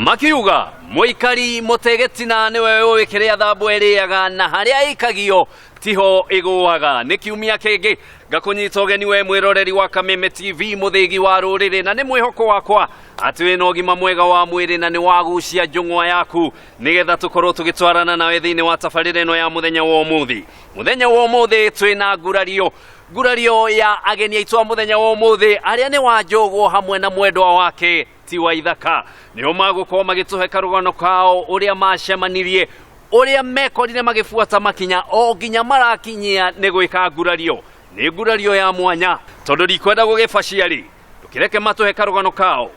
Makiuga mũikari mũtegetina nĩwe ũĩ kĩrĩa thambo ĩrĩaga na harĩa ĩikagio tiho ĩgũaga. Nĩ kiumia kĩngĩ ngakũnyita ũgeni we mwĩroreri wa Kameme TV, mũthĩgi wa rũrĩrĩ, na nĩ mwĩhoko wakwa atĩ wĩna ũgima mwega wa mwĩrĩ na nĩ wagucia njũng'wa yaku nĩgetha tũkorwo tũgĩtwarana nawe thĩinĩ wa tabarĩra ĩno ya mũthenya wa ũmũthĩ. Mũthenya wa ũmũthĩ twĩna ngurario, ngurario ya ageni aitũ a mũthenya wa ũmũthĩ arĩa nĩ Wanjũgũ hamwe na mwendwa wake ti Waithaka. Nĩo magũkorwo magĩtũhe karũgano kao ũrĩa macemanirie, ũrĩa mekorire magĩbuata makinya o nginya marakinyia nĩ gwĩka ngurario. Nĩ ngurario ya mwanya tondũ ndikwenda gũgĩbacia rĩ, ndũkĩreke matũhe karũgano kao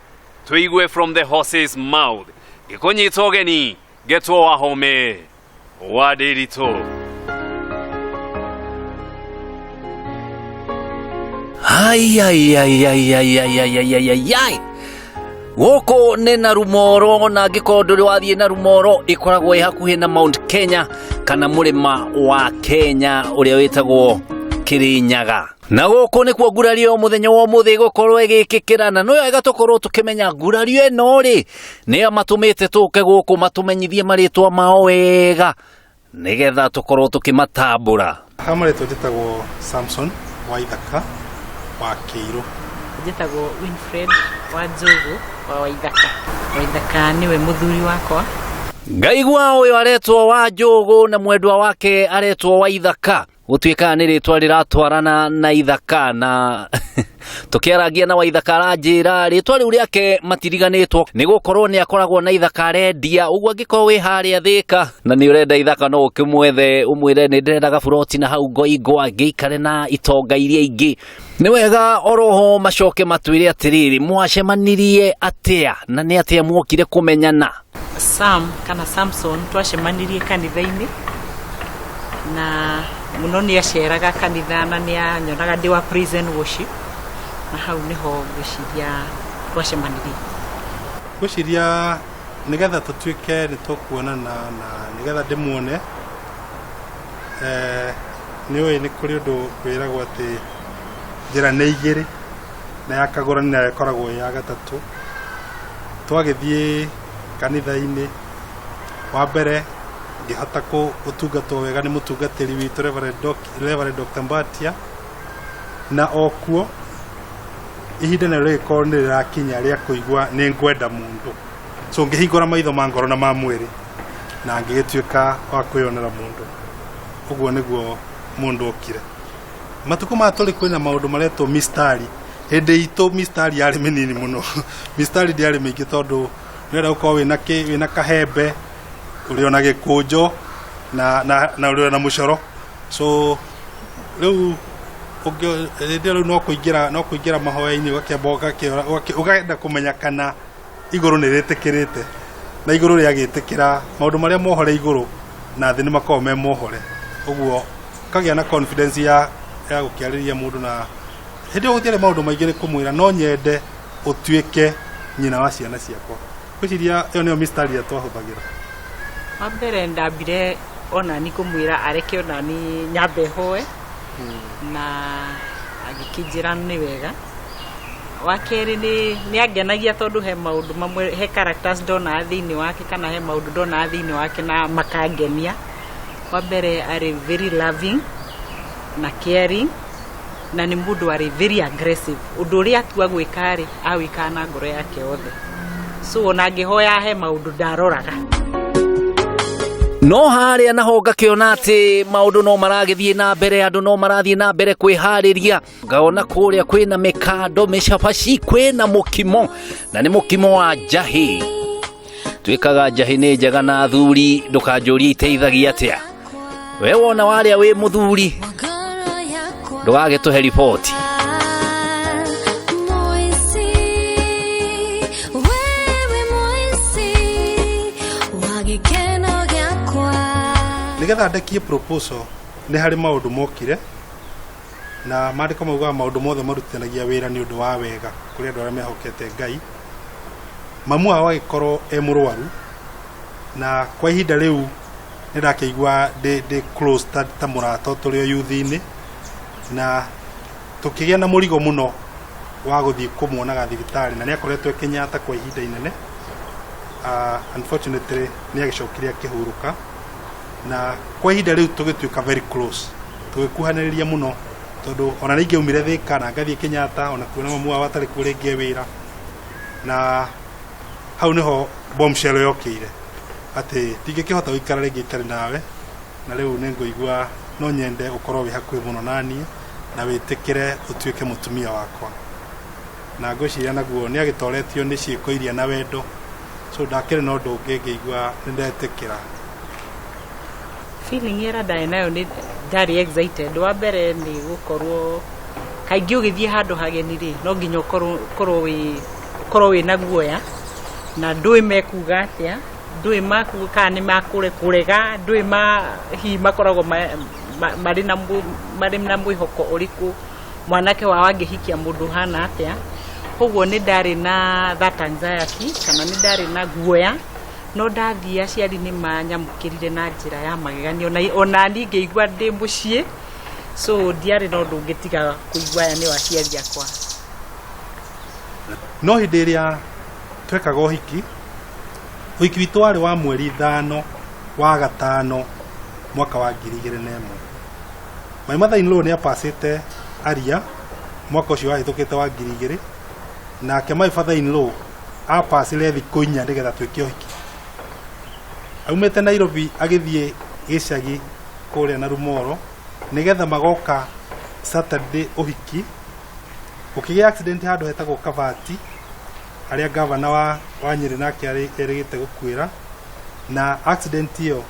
tũigue from the horse's mouth. Ngĩkũnyita ũgeni ngetwo Wahome wa Ndĩritũ. Ai ai ai ai ai ai ai ai ai ai ai. Gũkũ nĩ na Rumoro, na angĩkorwo ndũrĩ wathiĩ na Rumoro ĩkoragwo ĩ hakuhĩ na Mount Kenya kana mũrĩma wa Kenya ũrĩa wĩtagwo Kĩrĩnyaga. Na gũkũ nĩkuo ngurario mũthenya wa ũmũthĩ ĩgũkorwo ĩgĩkĩkĩra, na no wega tũkorwo tũkĩmenya ngurario ĩno rĩ nĩa matũmĩte tũke gũkũ matũmenyithie marĩtwa mao wega nĩgetha tũkorwo tũkĩmatambũra. Ha marĩtwa njĩtagwo Samson Waithaka wa Kĩirũ. Njĩtagwo Winfred wa Njogu wa Waithaka. Waithaka nĩwe mũthuri wakwa. Ngaigua ũyũ aretwo wa Njogu na mwendwa wake aretwo Waithaka. Gũtuĩkaga nĩ rĩtwa rĩratwarana na ithaka, na tũkĩarangia na Waithaka aranjĩra rĩtwa rĩu rĩake matiriganĩtwo nĩ gũkorwo nĩ akoragwo na ithaka arendia. Ũguo angĩkorwo wĩ harĩa Thĩka na nĩ ũrenda ithaka no ũkĩmwethe ũmwĩre nĩ ndĩrenda gaburoti na hau ngoingwa ngĩikare na itonga iria ingĩ. Nĩ wega oroho macoke matwĩre atĩrĩrĩ, mwacemanirie atĩa na nĩ atĩa mwokire kũmenyana? Sam kana Samson twacemanirie kanitha-inĩ, na mũno nĩ aceraga kanitha na nĩ anyonaga ndĩ wa praise and worship, na hau nĩho ngwĩciria twacemanirie. Ngwĩciria nĩgetha tũtuĩke nĩ tũkuonana na nĩgetha ndĩmuone, nĩ ũĩ nĩ kũrĩ ũndũ wĩragwo atĩ njĩra nĩ igĩrĩ na ya kagũrani nayo ĩkoragwo ĩ ya gatatũ. Twagĩthiĩ kanitha-inĩ, wa mbere ngĩhota gũtungatwo wega nĩ mũtungatĩri witũ Reverend Dr. Mbatia, na okuo ihinda narĩo rĩgĩkorwo nĩ rĩrakinya rĩa kũigua nĩ ngwenda mũndũ. So ngĩhingũra maitho ma ngoro na ma mwĩrĩ na ngĩgĩtuĩka wa kwĩyonera mũndũ. Ũguo nĩguo mũndũ okire. Matukũ maya tũrĩ kwĩna maũndũ maretwo mistari. Hĩndĩ itũ mistari yarĩ mĩnini mũno. Mistari ndĩarĩ mĩingĩ tondũ nĩwenda gũkorwo wĩna kahembe, ũrĩ ona gĩkũnjo na ũrĩ ona mũcoro. So rĩu hĩndĩ ĩyo rĩu no kũingĩra mahoya-inĩ, ũgakĩamba ũkenda kũmenya kana igũrũ nĩ rĩtĩkĩrĩte, na igũrũ rĩagĩtĩkĩra maũndũ marĩa mohore igũrũ na thĩ nĩ makoragwo me mohore. Ũguo ũkagĩa na confidence ya gũkĩarĩria mũndũ, na hĩndĩ ĩyo gũtiarĩ maũndũ maingĩ nĩ kũmwĩra no nyende ũtuĩke nyina wa ciana ciakwa. Ngwĩciria ĩyo nĩyo mistari ĩrĩa twahũthagĩra. Wa mbere ndambire onani kũmwĩra areke onani nyambe hoe, na agĩkĩnjĩra nĩ wega. Wa kerĩ nĩ angenagia tondũ he maũndũ mamwe, he characters ndonaga thĩinĩ wake kana he maũndũ ndonaga thĩinĩ wake na makangenia. Wa mbere arĩ very loving na caring, na nĩ mũndũ arĩ very aggressive. Ũndũ ũrĩa atua gwĩka rĩ, awĩkaga na ngoro yake yothe. So ona ngĩhoya he maũndũ ndaroraga. No harĩa naho ngakĩona atĩ maũndũ no maragĩthiĩ na mbere, andũ no marathiĩ na mbere kwĩharĩria. Ngaona kũrĩa kwĩna mĩkando, mĩcabaci, kwĩna mũkimo, na nĩ mũkimo wa njahĩ. Twĩkaga njahĩ nĩ njega na athuri, ndũkanjũrie iteithagia atĩa. We wona warĩa wĩ mũthuri, ndũgagĩtũhe riboti. Nĩgetha ndekie proposal nĩ harĩ maũndũ mokire, na maandĩko maugaga maũndũ mothe marutithanagia wĩra nĩ ũndũ wa wega kũrĩ andũ arĩa mehokete Ngai. Mamu wao agĩkorwo e mũrwaru, na kwa ihinda rĩu nĩ ndakĩigua ndĩ close ta mũrata tũrĩ o youth-inĩ, na tũkĩgĩa na mũrigo mũno wa gũthiĩ kũmuonaga thibitarĩ, na nĩ akoretwo e Kenyatta kwa ihinda inene. Unfortunately nĩ agĩcokire akĩhurũka, na kwa ihinda rĩu tũgĩtuĩka very close, tũgĩkuhanĩrĩria mũno, tondũ ona nĩ ingĩaumire Thĩka na ngathiĩ Kenyatta ona kuona mamu wao atarĩ kuo rĩngĩ e wĩra. Na hau nĩho bombshell yokĩire atĩ ndingĩkĩhota gũikara rĩngĩ itarĩ nawe, na rĩu nĩ ngũigua no nyende ũkorwo wĩ hakuhĩ mũno naniĩ na wĩtĩkĩre ũtuĩke mũtumia wakwa. Na ngwĩciria naguo nĩ agĩtoretio nĩ ciĩko iria na wendo, so ndakĩrĩ na ũndũ ũngĩ, ngĩigua nĩ ndetĩkĩra. Feeling ĩrĩa ndarĩ nayo, nĩ ndarĩ excited. Wa mbere nĩ gũkorwo kaingĩ ũgĩthiĩ handũ hageni rĩ, no nginya ũkorwo wĩ na guoya, na ndũĩ mekuga atĩa, ndũĩ makuga kana nĩ makũre kũrega, ndũĩ ma hihi makoragwo marĩ na mwĩhoko ũrĩkũ, mwanake wao angĩhikia mũndũ ũhana atĩa. Koguo nĩ ndarĩ na that anxiety kana nĩ ndarĩ na guoya, no ndathiĩ aciari nĩ manyamũkĩrire na njĩra ya magegania, ona niĩ ngĩigua ndĩ mũciĩ, so ndiarĩ na ũndũ ũngĩ tiga kũigua aya nĩo aciari akwa. No hĩndĩ ĩrĩa twekaga ũhiki, ũhiki witũ warĩ wa mweri 5 wa gatano mwaka wa 2001. My mother in law nĩ apacĩte aria mwaka ũcio wahĩtũkĩte wa 2000, nake my father in law apacire thikũ 4 nĩgetha twĩke ũhiki. Aumĩte Nairobi agĩthiĩ gĩcagi kũrĩa na Rumoro nĩgetha magoka Saturday ũhiki. Gũkĩgĩa accident handũ hetagwo Kabati, harĩa gavana wa Nyĩrĩ nake erĩgĩte gũkuĩra, na accident ĩyo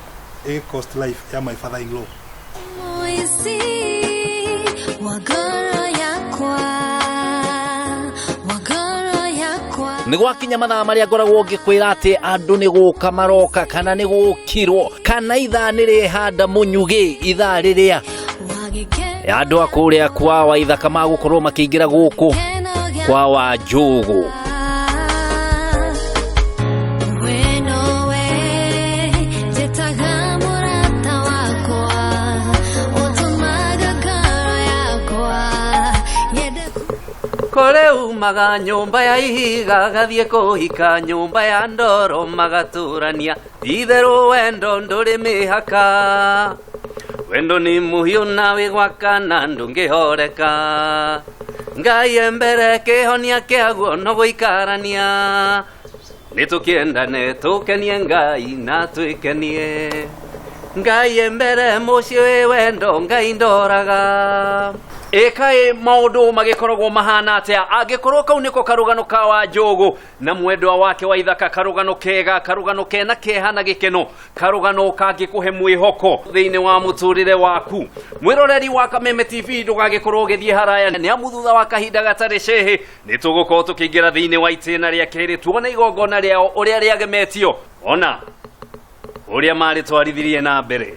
ĩgĩ cost life ya my father in law. Moici wa ngoro yakwa, wa ngoro yakwa. Nĩ gwakinya mathaa marĩa ngoragwo ngĩkwĩra atĩ andũ nĩ gũka maroka kana nĩ gũkirwo kana ithaa nĩ rĩhanda mũnyugĩ, ithaa rĩrĩa wagĩkeno andũ a kũrĩa kwa Waithaka magũkorwo makĩingĩra gũkũ kwa Wanjũgũ. We nowe njĩtaga mũrata wakwa, ũtũmaga ngoro yakwa nyende. Kore umaga nyũmba ya ihiga gathiĩ kũhika nyũmba ya ndoro magatũrania, itherũ wendo ndũrĩ mĩhaka, wendo nĩ mũhiũ na wĩ gwakana ndũngĩhoreka, Ngai e mbere kĩhonia kĩaguo no gũikarania, nĩ tũkĩendane tũkenie Ngai na twĩkenie, Ngai e mbere mũciĩ wĩ wendo Ngai ndoraga. Ĩkaĩ maũndũ magĩkoragwo mahana atĩa angĩkorwo kau nĩko karũgano ka Wanjũgũ na mwendwa wake wa Ithaka, karũgano kega, karũgano kena kĩeha na gĩkeno, karũgano kangĩkũhe mwĩhoko thĩinĩ wa mũtũrĩre waku. Mwĩroreri wa Kameme TV, ndũgagĩkorwo ũgĩthiĩ haraya, nĩ amu thutha wa kahinda gatarĩ cehe nĩ tũgũkorwo tũkĩingĩra thĩinĩ wa itĩna rĩa kerĩ, tuone igongona rĩao ũrĩa rĩagemetio ona ũrĩa marĩtwarithirie na mbere.